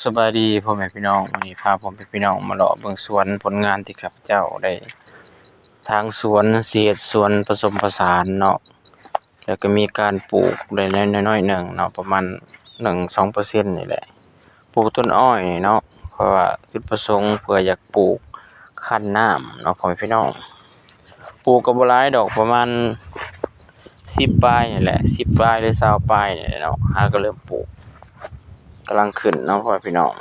ສະບາຍດີພໍ່ແມ່ພີ່ນ້ອງ, ມື້ນີ້ພາພໍ່ແມ່ພີ່ນ້ອງມາເລາະເບິ່ງສວນຜົນງານທີ່ຂ້າພະເຈົ້າໄດ້ ທາງສວນຊິເຮັດສວນປະສົມປະສານເນາະ, ແລ້ວກໍມີການປູກໄດ້ໜ້ອຍໆໜຶ່ງເນາະ, ປະມານໜຶ່ງສອງເປີເຊັນນີ້ແຫຼະ. ປູກຕົ້ນອ້ອຍນີ້ເນາະ, ເພາະວ່າຈຸດປະສົງເພື່ອຢາກປູກຄັນນ້ຳເນາະ ພໍ່ແມ່ພີ່ນ້ອງ. ປູກກໍບໍ່ຫຼາຍດອກ, ປະມານສິບປາຍນີ້ແຫຼະ, ສິບປາຍ ຫຼື ຊາວປາຍນີ້ແຫຼະເນາະ, ຫາກໍເລີ່ມປູກ, ກຳລັງຂຶ້ນເນາະ ພໍ່ແມ່ພີ່ນ້ອງ.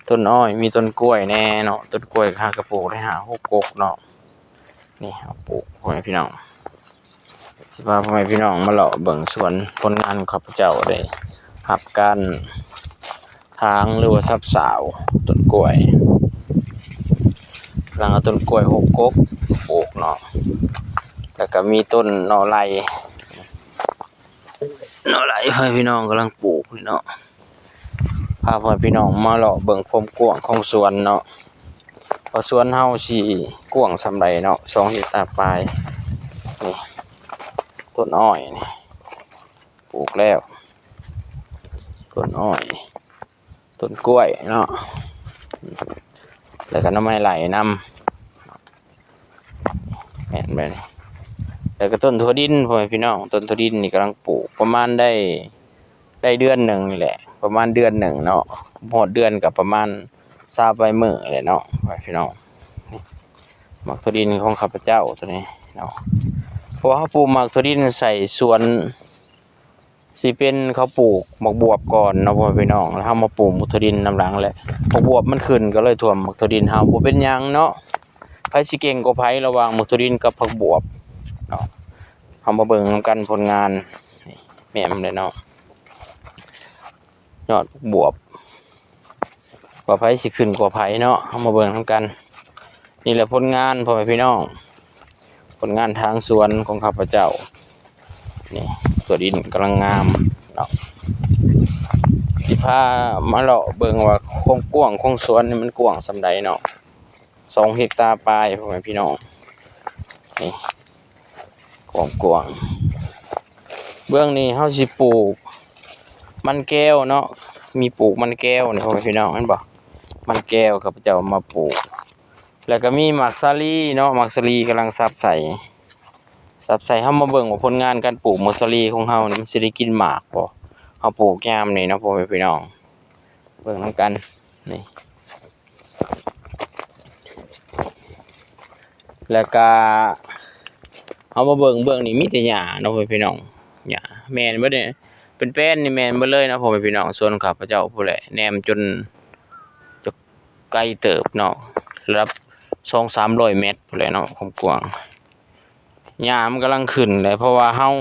ຕົ້ນອ້ອຍ ມີຕົ້ນກ້ວຍແດ່ເນາະ, ຕົ້ນກ້ວຍຫາກໍປູກໄດ້ຫ້າຫົກກົກເນາະ. ນີ້ເຮົາປູກ ພໍ່ແມ່ພີ່ນ້ອງ, ຊິພາພໍ່ແມ່ພີ່ນ້ອງມາເລາະເບິ່ງສວນຜົນງານຂອງຂ້າພະເຈົ້າໄດ້ຮັບການ ຖາງ ຫຼືວ່າສັບສາວຕົ້ນກ້ວຍ, ກຳລັງເອົາຕົ້ນກ້ວຍຫົກກົກປູກເນາະ, ແລ້ວກໍມີຕົ້ນໜໍ່ໄລ່, ໜໍ່ໄລ່ ພໍ່ແມ່ພີ່ນ້ອງກຳລັງປູກນີ້ເນາະ. ພາພໍ່ແມ່ພີ່ນ້ອງມາເລາະເບິ່ງຄວາມກວ້າງຂອງສວນເນາະ, ວ່າສວນເຮົາຊິກວ້າງສ່ຳໃດເນາະ, ສອງເຮັກຕາປາຍ. ນີ້ ຕົ້ນອ້ອຍນີ້ ປູກແລ້ວ, ຕົ້ນອ້ອຍ ຕົ້ນກ້ວຍເນາະ, ແລ້ວກໍໜໍ່ໄມ້ໄລ່ນຳ, ແມ່ນບໍ່ນີ້? ແລ້ວກໍຕົ້ນຖົ່ວດິນ ພໍ່ແມ່ພີ່ນ້ອງ, ຕົ້ນຖົ່ວດິນນີ້ກຳລັງປູກ ປະມານໄດ້ ໄດ້ເດືອນໜຶ່ງນີ້ແຫຼະ, ປະມານເດືອນໜຶ່ງເນາະ, ຮອດເດືອນກໍປະມານຊາວປາຍມື້ແຫຼະເນາະ ພໍ່ແມ່ພີ່ນ້ອງ. ນີ້ ໝາກຖົ່ວດິນຂອງຂ້າພະເຈົ້າໂຕນີ້ເນາະ, ເພາະວ່າເຮົາປູກໝາກຖົ່ວດິນໃສ່ສວນ ຊິເປັນເຂົາປູກໝາກບວບກ່ອນເນາະ ພໍ່ແມ່ພີ່ນ້ອງ, ແລ້ວເຮົາມາປູກໝາກຖົ່ວດິນນຳຫຼັງ ແລະ ໝາກບວບມັນຂຶ້ນກໍເລີຍຖ້ວມໝາກຖົ່ວດິນເຮົາ. ບໍ່ເປັນຫຍັງເນາະ, ໃຜຊິເກັ່ງກວ່າໃຜລະຫວ່າງໝາກຖົ່ວດິນກັບຜັກບວບເນາະ. ເຮົາມາເບິ່ງນຳກັນຜົນງານ, ນີ້ ແມ່ນເລີຍເນາະ, ຍອດບວບ ວ່າໃຜຊິຂຶ້ນກວ່າໃຜເນາະ, ເຮົາມາເບິ່ງນຳກັນ. ນີ້ແຫຼະຜົນງານ ພໍ່ແມ່ພີ່ນ້ອງ, ຜົນງານທາງສວນຂອງຂ້າພະເຈົ້າ. ນີ້ ຕົວດິນກຳລັງງາມເນາະ, ຊິພາມາເລາະເບິ່ງວ່າຄວາມກວ້າງຂອງສວນນີ້ມັນກວ້າງສ່ຳໃດເນາະ. ສອງເຮັກຕາປາຍ ພໍ່ແມ່ພີ່ນ້ອງ, ນີ້ ກວ້າງໆ. ເບື້ອງນີ້ເຮົາຊິປູກມັນແກ້ວເນາະ, ມີປູກມັນແກ້ວນີ້ ພໍ່ແມ່ພີ່ນ້ອງ ເຫັນບໍ່? ມັນແກ້ວຂ້າພະເຈົ້າມາປູກ, ແລ້ວກໍມີໝາກສາລີເນາະ, ໝາກສາລີກຳລັງສັບໃສ່ ສັບໃສ່. ເຮົາມາເບິ່ງວ່າຜົນງານການປູກໝາກສາລີຂອງເຮົານີ້ ມັນຊິໄດ້ກິນໝາກບໍ່? ເຮົາປູກຍາມນີ້ເນາະ ພໍ່ແມ່ພີ່ນ້ອງ, ເບິ່ງນຳກັນ. ນີ້ ແລ້ວກະເຮົາມາເບິ່ງເບື້ອງນີ້ມີແຕ່ຫຍ້າເນາະ ພໍ່ແມ່ພີ່ນ້ອງ, ຫຍ້າ ແມ່ນເບິດເດ, ເປັນແປ້ນນີ້ແມ່ນເບິດເລີຍເນາະ ພໍ່ແມ່ພີ່ນ້ອງ. ສວນຂ້າພະເຈົ້າພຸ້ນແຫຼະ, ແນມຈົນຈະໄກເຕີບເນາະ, ລະດັບສອງສາມຮ້ອຍແມັດພຸ້ນແຫຼະເນາະ ຄວາມກວ້າງ. ຫຍ້າມັນກຳລັງຂຶ້ນແຫຼະ, ເພາະວ່າເຮົາ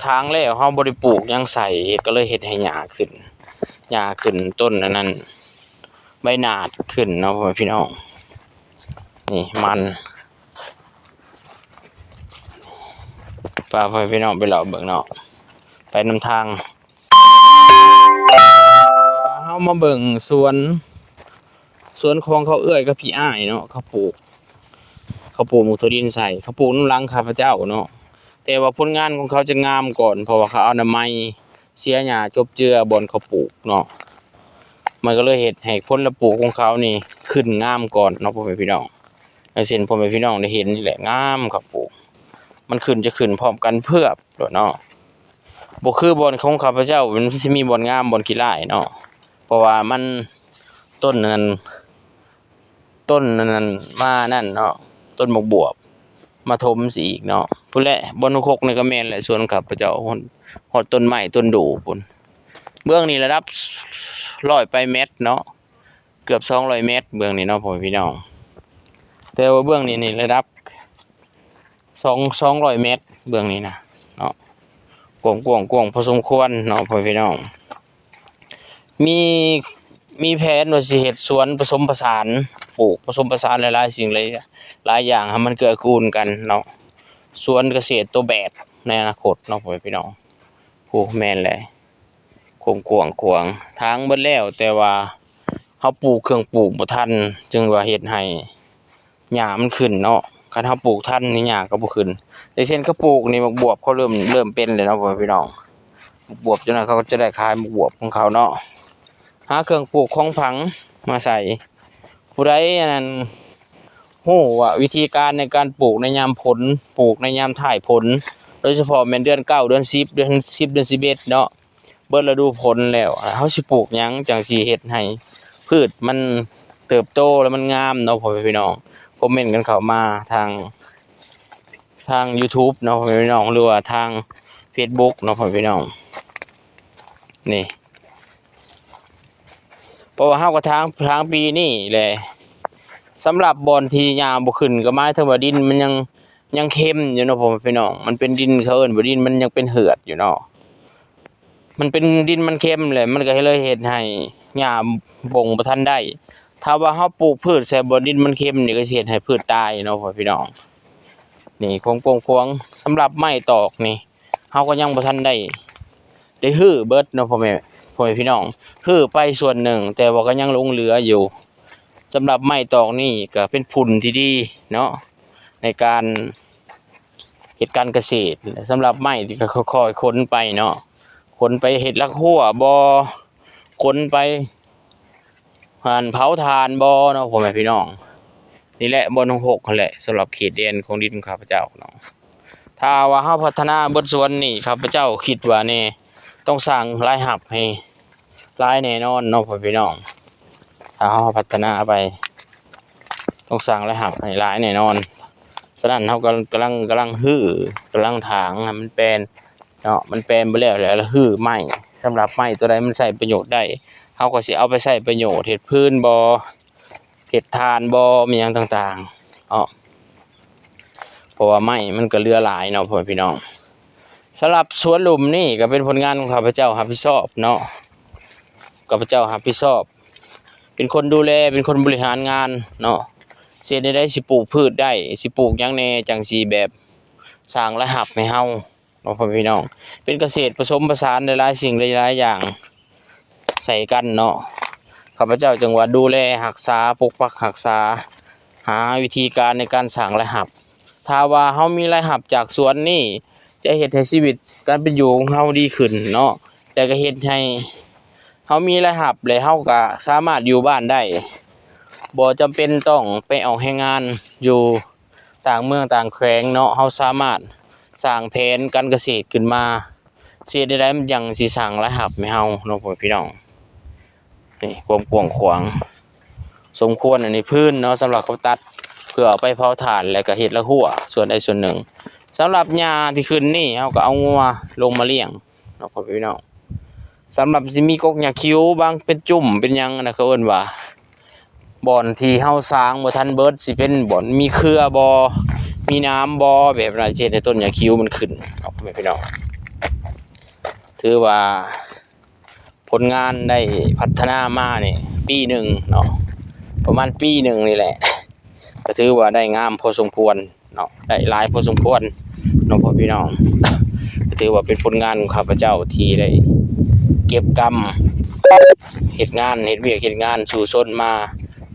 ຖາງແລ້ວ ເຮົາບໍ່ໄດ້ປູກຫຍັງໃສ່, ເຮັດ ກໍເລີຍເຮັດໃຫ້ຫຍ້າຂຶ້ນ, ຫຍ້າຂຶ້ນ, ຕົ້ນອັນນັ້ນ ໃບໜາດຂຶ້ນເນາະ ພໍ່ແມ່ພີ່ນ້ອງ. ນີ້ມັນ ພາພໍ່ແມ່ພີ່ນ້ອງໄປເລາະເບິ່ງເນາະ, ໄປນຳທາງ. ເຮົາມາເບິ່ງສວນ ສວນຂອງເຂົາເອື້ອຍກັບພີ່ອ້າຍເນາະ, ເຂົາປູກ ເຂົາປູກໝາກຖົ່ວດິນໃສ່, ເຂົາປູກນຳຫຼັງຂ້າພະເຈົ້າເນາະ, ແຕ່ວ່າຜົນງານຂອງເຂົາຈະງາມກ່ອນ ເພາະວ່າເຂົາເອົາໜ້າໄມ້ເສຍຫຍ້າຈົບເຈືອບ່ອນເຂົາປູກເນາະ, ມັນກໍເລີຍເຮັດໃຫ້ຜົນລະປູກຂອງເຂົານີ້ຂຶ້ນງາມກ່ອນເນາະ ພໍ່ແມ່ພີ່ນ້ອງ. ຢ່າງເຊັ່ນພໍ່ແມ່ພີ່ນ້ອງໄດ້ເຫັນນີ້ແຫຼະ, ງາມຄັກປູກ, ມັນຂຶ້ນ ຈະຂຶ້ນພ້ອມກັນເພືອບໂລດເນາະ. ບໍ່ຄືບ່ອນຂອງຂ້າພະເຈົ້າ ມັນຊິມີບ່ອນງາມ ບ່ອນຂີ້ລ້າຍເນາະ, ເພາະວ່າມັນ ຕົ້ນນັ້ນ ຕົ້ນນັ້ນມານັ້ນເນາະ, ຕົ້ນໝາກບວບມາຖົມຊິອີກເນາະ. ພຸ້ນແຫຼະ ບ່ອນຫົກຫົກນີ້ກໍແມ່ນແຫຼະ, ສວນຂ້າພະເຈົ້າ ຮອດ ຮອດຕົ້ນໄມ້ຕົ້ນດູ່ພຸ້ນ. ເບື້ອງນີ້ລະດັບຮ້ອຍປາຍແມັດເນາະ, ເກືອບສອງຮ້ອຍແມັດເບື້ອງນີ້ເນາະ ພໍ່ແມ່ພີ່ນ້ອງ, ແຕ່ວ່າເບື້ອງນີ້ນີ້ລະດັບ ສອງ ສອງຮ້ອຍແມັດເບື້ອງນີ້ນະເນາະ, ກວ້າງ ກວ້າງ ກວ້າງພໍສົມຄວນເນາະ ພໍ່ແມ່ພີ່ນ້ອງ. ມີ ມີແຜນວ່າຊິເຮັດສວນປະສົມປະສານ, ປູກປະສົມປະສານຫຼາຍໆສິ່ງ ຫຼາຍ ຫຼາຍຢ່າງໃຫ້ມັນເກື້ອກູນກັນເນາະ, ສວນກະເສດໂຕແບບໃນອະນາຄົດເນາະ ພໍ່ແມ່ພີ່ນ້ອງ. ໂອ້ ແມ່ນແຫຼະ, ກວ້າງ ກວ້າງ ກວ້າງ, ຖາງເບິດແລ້ວ ແຕ່ວ່າເຮົາປູກເຄື່ອງປູກບໍ່ທັນ, ຈຶ່ງວ່າເຮັດໃຫ້ ຫຍ້າມັນຂຶ້ນເນາະ, ຄັນເຮົາປູກທັນນີ້ຫຍ້າກໍບໍ່ຂຶ້ນ. ຢ່າງເຊັ່ນເຂົາປູກນີ້ ໝາກບວບເຂົາເລີ່ມ ເລີ່ມເປັນແລ້ວເນາະ ພໍ່ແມ່ພີ່ນ້ອງ, ໝາກບວບ ເຈົ້າໜ້າເຂົາກໍຈະໄດ້ຂາຍໝາກບວບຂອງເຂົາເນາະ. ຫາເຄື່ອງປູກຂອງຝັງມາໃສ່. ຜູ້ໃດອັນນັ້ນຮູ້ວ່າວິທີການໃນການປູກໃນຍາມຝົນ, ປູກໃນຍາມທ້າຍຝົນ, ໂດຍສະເພາະແມ່ນເດືອນເກົ້າ ເດືອນສິບ ເດືອນສິບ ເດືອນສິບເອັດເນາະ, ເບິດລະດູຝົນແລ້ວ ເຮົາຊິປູກຫຍັງຈັ່ງຊິເຮັດໃຫ້ພືດມັນເຕີບໂຕ ແລະ ມັນງາມເນາະ ພໍ່ແມ່ພີ່ນ້ອງ? ຄອມເມັນກັນເຂົ້າມາທາງ ທາງ YouTube ເນາະ ພໍ່ແມ່ພີ່ນ້ອງ ຫຼືວ່າທາງ Facebook ເນາະ ພໍ່ແມ່ພີ່ນ້ອງ. ນີ້ ເພາະວ່າເຮົາກໍຖາງ ຖາງປີນີ້ແຫຼະ. ສຳລັບບ່ອນທີ່ຫຍ້າບໍ່ຂຶ້ນ ກໍໝາຍເຖິງວ່າດິນມັນຍັງ ຍັງເຄັມຢູ່ເນາະ ພໍ່ແມ່ພີ່ນ້ອງ. ມັນເປັນດິນ ເຂົາເອີ້ນວ່າດິນມັນຍັງເປັນເຫືອດຢູ່ເນາະ. ມັນເປັນດິນມັນເຄັມແຫຼະ ມັນກໍເລີຍເຮັດໃຫ້ຫຍ້າບົ່ງບໍ່ທັນໄດ້. ຖ້າວ່າເຮົາປູກພືດໃສ່ບ່ອນດິນມັນເຄັມນີ້ ກໍຊິເຮັດໃຫ້ພືດຕາຍເນາະ ພໍ່ແມ່ພີ່ນ້ອງ. ນີ້ ຄວາມກວ້າງຂວາງ. ສຳລັບໄມ້ຕອກນີ້ ເຮົາກໍຍັງບໍ່ທັນໄດ້ ໄດ້ຮື້ເບິດເນາະ ພໍ່ແມ່ ພໍ່ແມ່ພີ່ນ້ອງ. ຮື້ໄປສ່ວນໜຶ່ງ ແຕ່ວ່າກໍຍັງຫຼົງເຫຼືອຢູ່. ສຳລັບໄມ້ຕອກນີ້ກໍເປັນຝຸ່ນທີ່ດີເນາະ ໃນການເຮັດການກະເສດ. ສຳລັບໄມ້ທີ່ກໍຄ່ອຍໆຂົນໄປເນາະ, ຂົນໄປເຮັດຫຼັກຮົ້ວບໍ ຂົນໄປ ຫັ້ນ ເຜົາຖ່ານບໍເນາະ ພໍ່ແມ່ພີ່ນ້ອງ. ນີ້ແຫຼະບ່ອນຫົກຫັ້ນແຫຼະ ສຳລັບເຂດແດນຂອງດິນຂອງຂ້າພະເຈົ້າເນາະ. ຖ້າວ່າເຮົາພັດທະນາເບິດສວນນີ້ ຂ້າພະເຈົ້າຄິດວ່າແນ່ ຕ້ອງສ້າງລາຍຮັບໃຫ້ຫຼາຍແນ່ນອນເນາະ ພໍ່ແມ່ພີ່ນ້ອງ. ຖ້າເຮົາພັດທະນາໄປ ຕ້ອງສ້າງລາຍຮັບໃຫ້ຫຼາຍແນ່ນອນ. ສະນັ້ນເຮົາກໍກຳລັງ ກຳລັງຮື້ ກຳລັງຖາງໃຫ້ມັນແປນເນາະ, ມັນແປນບໍ່ແລ້ວ ແລ້ວຮື້ໄມ້. ສຳລັບໄມ້ຕົວໃດມັນໃຊ້ປະໂຫຍດໄດ້ ເຮົາກໍຊິເອົາໄປໃຊ້ປະໂຫຍດ ເຮັດຟືນບໍ ເຮັດຖ່ານບໍ ມີຫຍັງຕ່າງໆເນາະ, ເພາະວ່າໄມ້ມັນກໍເຫຼືອຫຼາຍເນາະ ພໍ່ແມ່ພີ່ນ້ອງ. ສຳລັບສວນລຸ່ມນີ້ກໍເປັນຜົນງານຂອງຂ້າພະເຈົ້າຮັບຜິດຊອບເນາະ, ຂ້າພະເຈົ້າຮັບຜິດຊອບ ເປັນຄົນດູແລ ເປັນຄົນບໍລິຫານງານເນາະ. ຊິເຮັດແນວໃດຊິປູກພືດໄດ້ ຊິປູກຫຍັງແດ່ ຈັ່ງຊິແບບສ້າງລາຍຮັບໃຫ້ເຮົາ ເນາະ ພໍ່ແມ່ພີ່ນ້ອງ. ເປັນກະເສດປະສົມປະສານຫຼາຍໆສິ່ງຫຼາຍໆຢ່າງໃສ່ກັນເນາະ. ຂ້າພະເຈົ້າຈຶ່ງວ່າດູແລຮັກສາ ປົກປັກຮັກສາ ຫາວິທີການໃນການສ້າງລາຍຮັບ. ຖ້າວ່າເຮົາມີລາຍຮັບຈາກສວນນີ້ ຈະເຮັດໃຫ້ຊີວິດການເປັນຢູ່ຂອງເຮົາດີຂຶ້ນເນາະ, ແລະ ກໍເຮັດໃຫ້ເຮົາມີລາຍຮັບ ແລະ ເຮົາກໍສາມາດຢູ່ບ້ານໄດ້ ບໍ່ຈຳເປັນຕ້ອງໄປອອກແຮງງານຢູ່ ຕ່າງເມືອງຕ່າງແຂວງເນາະ, ເຮົາສາມາດສ້າງແຜນການກະເສດຂຶ້ນມາ ຊິເຮັດແນວໃດມັນຈັ່ງຊິສ້າງລາຍຮັບໃຫ້ເຮົາເນາະ ພໍ່ແມ່ພີ່ນ້ອງ. ນີ້ຄວາມກວ້າງຂວາງສົມຄວນ. ອັນນີ້ຟືນເນາະ ສຳລັບເຂົາຕັດ ເພື່ອເອົາໄປເຜົາຖ່ານ ແລ້ວກໍເຮັດລະຮົ້ວສ່ວນໃດສ່ວນໜຶ່ງ. ສຳລັບຫຍ້າທີ່ຂຶ້ນນີ້ ເຮົາກໍເອົາງົວລົງມາລ້ຽງ ເນາະ ພໍ່ແມ່ພີ່ນ້ອງ. ສຳລັບຊິມີກົກຫຍ້າຄິ້ວ ບາງເປັນຈຸ້ມເປັນຫຍັງນະ ເຂົາເອີ້ນວ່າ ບ່ອນທີ່ເຮົາສ້າງບໍ່ທັນເບິດ ຊິເປັນບ່ອນມີເຄືອບໍ ມີໜາມບໍ ແບບນັ້ນ ເຮັດໃຫ້ຕົ້ນຫຍ້າຄິ້ວມັນຂຶ້ນເນາະ ພໍ່ແມ່ພີ່ນ້ອງ. ຖືວ່າຜົນງານໄດ້ພັດທະນາມານີ້ປີໜຶ່ງເນາະ, ປະມານປີໜຶ່ງນີ້ແຫຼະ ກໍຖືວ່າໄດ້ງາມພໍສົມຄວນ ເນາະ, ໄດ້ຫຼາຍພໍສົມຄວນເນາະ ພໍ່ແມ່ພີ່ນ້ອງ. ກໍຖືວ່າເປັນຜົນງານຂອງຂ້າພະເຈົ້າທີ່ໄດ້ເກັບກຳເຮັດງານ ເຮັດວຽກເຮັດງານສູ້ຊົນມາ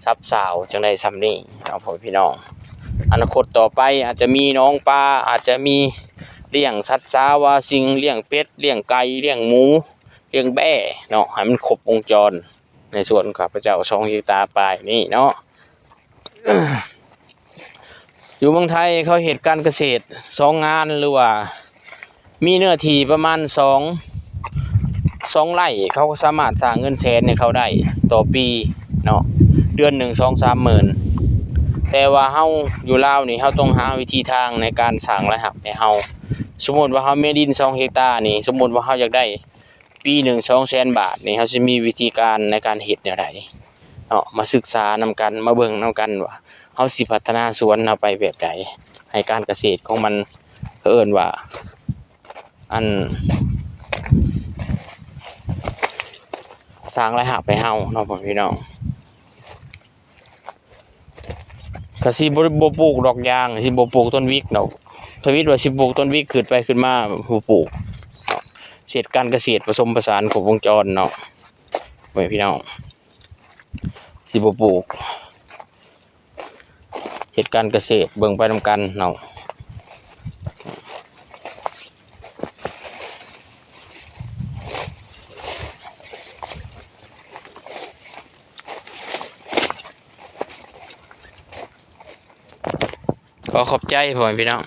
ສັບສາວ ຈັ່ງໄດ້ສ່ຳນີ້ເນາະ ພໍ່ແມ່ພີ່ນ້ອງ. ອະນາຄົດຕໍ່ໄປອາດຈະມີໜອງປາ ອາດຈະມີລ້ຽງສັດສາວາສິ່ງ ລ້ຽງເປັດ ລ້ຽງໄກ່ ລ້ຽງໝູ ລ້ຽງແບ້ເນາະ ໃຫ້ມັນຄົບວົງຈອນ ໃນສວນຂອງຂ້າພະເຈົ້າສອງເຮັກຕາປາຍນີ້ເນາະ. ຢູ່ເມືອງໄທເຂົາເຮັດການກະເສດສອງງານ ຫຼືວ່າມີເນື້ອທີ່ປະມານສອງ ສອງໄຮ່ ເຂົາກໍສາມາດສ້າງເງິນແສນໃຫ້ເຂົາໄດ້ຕໍ່ປີເນາະ, ເດືອນໜຶ່ງສອງສາມໝື່ນ. ແຕ່ວ່າເຮົາຢູ່ລາວນີ້ ເຮົາຕ້ອງຫາວິທີທາງໃນການສ້າງລາຍຮັບໃຫ້ເຮົາ. ສົມມຸດວ່າເຮົາມີດິນສອງເຮັກຕານີ້ ສົມມຸດວ່າເຮົາຢາກໄດ້ ປີໜຶ່ງສອງແສນບາດນີ້ ເຮົາຊິມີວິທີການໃນການເຮັດແນວໃດເນາະ, ມາສຶກສານຳກັນ ມາເບິ່ງນຳກັນວ່າເຮົາຊິພັດທະນາສວນເຮົາໄປແບບໃດ ໃຫ້ການກະເສດຂອງມັນ ເຂົາເອີ້ນວ່າ ອັນ ສ້າງລາຍຮັບໃຫ້ເຮົາເນາະ ພໍ່ແມ່ພີ່ນ້ອງ. ກະຊິບໍ່ ບໍ່ປູກດອກຢາງ ຊິບໍ່ປູກຕົ້ນວິກດອກ. ທຳອິດວ່າຊິປູກຕົ້ນວິກ ຂຶ້ນໄປຂຶ້ນມາບໍ່ປູກເນາະ. ເຮັດການກະເສດປະສົມປະສານຄົບວົງຈອນເນາະ ພໍ່ແມ່ພີ່ນ້ອງ, ຊິບໍ່ປູກ. ເຮັດການກະເສດເບິ່ງໄປນຳກັນເນາະ. ເ ຂໍຂອບໃຈພໍ່ແມ່ພີ່ນ້ອງ.